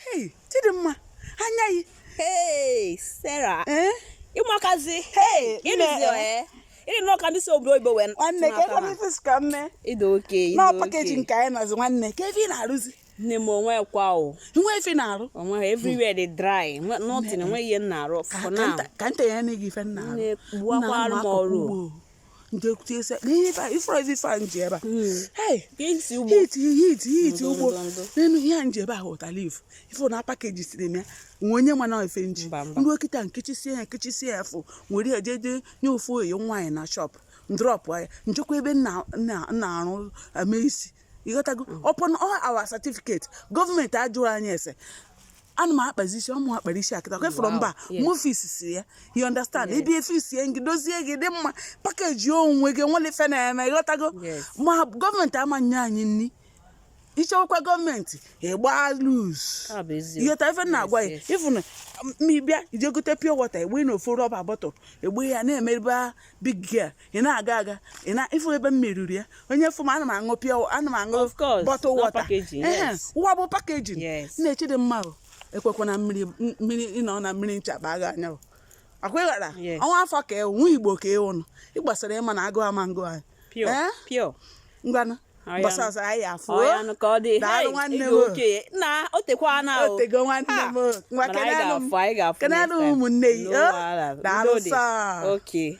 Hey, Chidimma, anya yi. Hey, Sarah. Eh? Ịmakazi. Hey, Ịrụzi nne. eh. Ịrị nnọọ ka ndị si obodo oyibo wee Nwanne, ka ebe ife si ka mme. Ịdị oke, ịdị Nọọ oke. package nke anyị nọzi, nwanne. Ka ife ị na-arụzi? Nne m, onwe kwa o. Nwe ife ị na-arụ? Onwe, everywhere dị dry. Nothing, enweghị ihe m na-arụ for now. Ka nta ya gị ife m na-arụ. Nne, gbuwakwa Nna, m ọrụ. ugbo. Nke ese na ihe ife ifuru ife a nji ebe a. Hey, Ka esi ugbo. Heat, heat, heat. Ndo, Ugbo. ndo, ndo. N'elu ihe a nji ebe ahụ, water leaf. Ife na package siri m ya nwe onye mana ife nji. Mba, mba. Nruo kịta, nkechisie ya, nkechisie ya, fụ were ya jeje nye ofu oyi nwaanyị na shop, drop ya, njekwa ebe nna nna arụ eme isi. Ịghọtago? Upon all our certificate, gọọmenti ajụrụ anyị ese. Ana m akpazi isi ọmụ, akpara isi akịta kwefụrụ. Mba. Mụ si ya, you understand? Ịbịa efisie gị, dozie gị, dị mma, package onwe gị, nwere ife na-eme. Ịghọtago? Yes. Ma gọọmenti amanye anyị nni, ichewekwa gọọmenti ịgba loose. Ọ bụ eziokwu. Ịghọta ife m na-agwa gị? Yes. Ịfụnụ ma ị bịa ije gote pure water, egbe na ofu rubber bottle, egbe ya na-emeriba big girl, ị na-aga aga, ị na ịfụ ebe m meriri ya. Onye fụ m, ana m aṅụ pure, ana m aṅụ Of course, bottle no water. packaging, Ehe, yes. ụwa bụ packaging. Na-eche dị mma o. Ekwekwana mmiri mmiri ịnọ na mmiri ncha kpaa gị anya o. Akwa ịghara? Yes. Ọnwa afọ ka ewu nwa Igbo ka ịwụnụ ịgbasara ịma na agụụ ama ngụ anyị. Pure, Eh? pure. Ngwanụ. Ọ ya. Mbọsị ọzọ anyị afụ. Ọ ya nụ ka ọ dị. Daalụ, Hey, nwanne ịdị m o. oke. Na o tekwa na o. Otego, nwanne m o. Ngwa, Mana anyị kenelụ m. ga-afụ, anyị ga-afụ Kenelụ next time. ụmụnne yi. No O wahala. daalụ Udo dị. sọ. Okay.